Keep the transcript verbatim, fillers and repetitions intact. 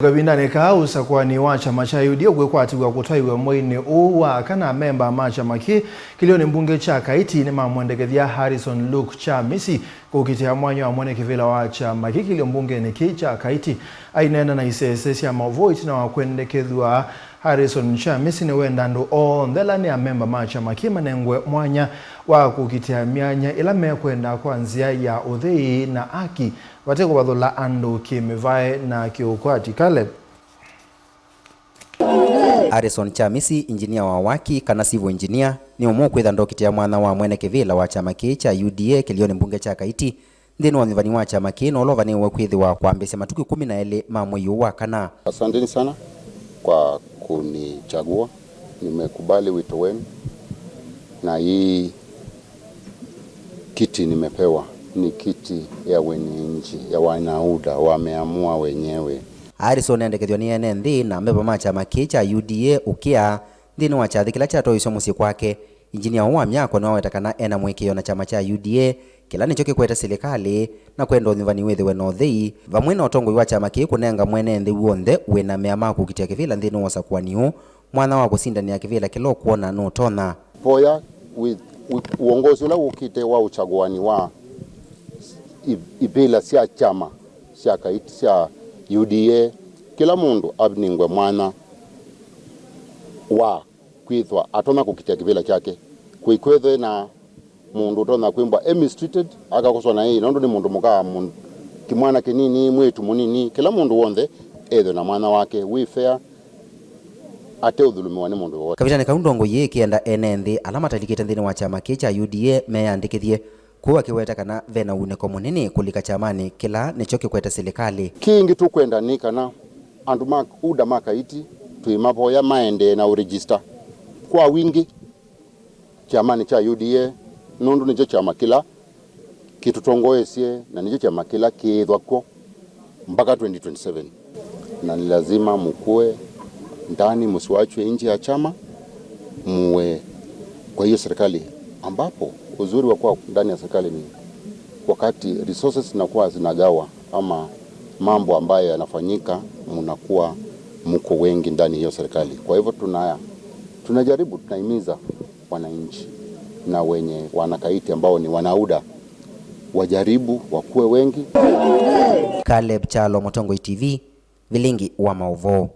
Kavindanĩ kaa, ũsakũani wa kyama kya U D A ũkwĩkwatĩw'a kũtwaiwe mweinĩ ũũ wa kana, amemba ma kyama kĩĩ kĩlĩonĩ mbunge kya Kaiti nĩmamwendekethya Harrison Luke Chamisi kũkitĩa mwanya wa mwene kĩvĩla wa kyama kĩĩ kĩlĩo mbungenĩ kĩĩ kya Kaiti. Aineena na isese sya maũvoo ĩtina wa kwendekethw'a, Harrison Chamisi nĩwenda andũ onthe ala nĩ amemba ma kyama kĩĩ manengwe mwanya wa kũkitĩa myanya ĩla mekwenda kwa nzĩa ya ũthei na aki, vate kũvathũla andũ kĩmĩvae na kĩũkwati. Caleb. Harrison Chamisi, injinia wa waki, kana civil engineer, nĩ ũmwe ũkwĩtha ndokitĩa mwanya wa mwene kĩvĩla wa kyama kĩĩ kya U D A kĩlĩonĩ mbunge kya Kaiti, nthĩnĩ wa ũnyuvani wa kyama kĩĩ, na ũla ũvanĩĩwe kwĩthĩwa kwambĩĩsya matukũ ĩkũmi na elĩ ma mwei ũũ wa kana. Asanteni sana kwa kunichagua. Nimekubali wito wenu, na hii kiti nimepewa ni kiti ya wenye nchi, ya wana U D A, wameamua wenyewe. Harrison endekethw'a nĩ ene nthĩ na amemba ma kyama kĩĩ kya U D A ũkĩa nthĩnĩ wa kyathĩ kĩla kyatwaĩĩswe mũsyĩ kwake. Injinia ũũ wa myako nĩwaweta kana ena mũĩkĩĩo na kyama kya U D A, kĩla nĩkyo kĩkwete silikalĩ, na kwenda ũnyuvani wĩthĩwe na ũthei, vamwe na ũtongoi wa kyama kĩĩ kũnenga mwene nthĩ w'onthe wĩna mea ma kũkitĩa kĩvĩla nthĩnĩ wa ũsakũani ũũ, mwanya wa kũsindanĩa kĩvĩla kĩla ũkwona nũtonya. Voya wi, wi, uongozi ũla wũkĩte wa ũchaguani wa i, ivĩla sya kyama sya Kaiti sya U D A, kĩla mũndũ anengwe mwanya wa kwĩthwa atonya kũkitĩa kĩvĩla kyake. Kũikwethwe na mũndũ ũtonya kwĩmbwa e mistreated, akakoswa na ĩĩ nũndũ nĩ mũndũ mũka, mũndũ, kĩmwana kĩnini, mwĩĩtu mũnini, kĩla mũndũ w'onthe ethwe na mwanya wake wĩ fair, ate ũthulumiwa nĩ mũndũ w'onthe. Kavindanĩ kau, ndongoi yĩĩ ĩkĩenda ene nthĩ ala matalikĩte nthĩnĩ wa kyama kĩĩ kya U D A meyandĩkĩthye, kũu akĩweta kana ve na ũunĩko mũnini kũlika kyamanĩ kĩla nĩkyo kĩkwete silikalĩ. Kĩngĩ tũkwenda nĩ kana andũ ma U D A ma Kaiti twĩmavoya maendee na ũregister kwa wingĩ kyamanĩ kya U D A, nũndũ nĩkyo kyama kĩla kĩtũtongoesye na nĩkyo kyama kĩla kĩĩthwa kw'o mpaka twenty twenty-seven. Na ni lazima mkuwe ndani, msiwachwe nje ya chama, muwe kwa hiyo serikali, ambapo uzuri wa kuwa ndani ya serikali ni wakati resources zinakuwa zinagawa ama mambo ambayo yanafanyika, mnakuwa mko wengi ndani ya hiyo serikali. Kwa hivyo tuna, tunajaribu, tunahimiza wananchi na wenye wana Kaiti ambao ni wana U D A wajaribu wakuwe wengi. Caleb Kyalo, Mũtongoi T V, Vilingi wa Maũvoo.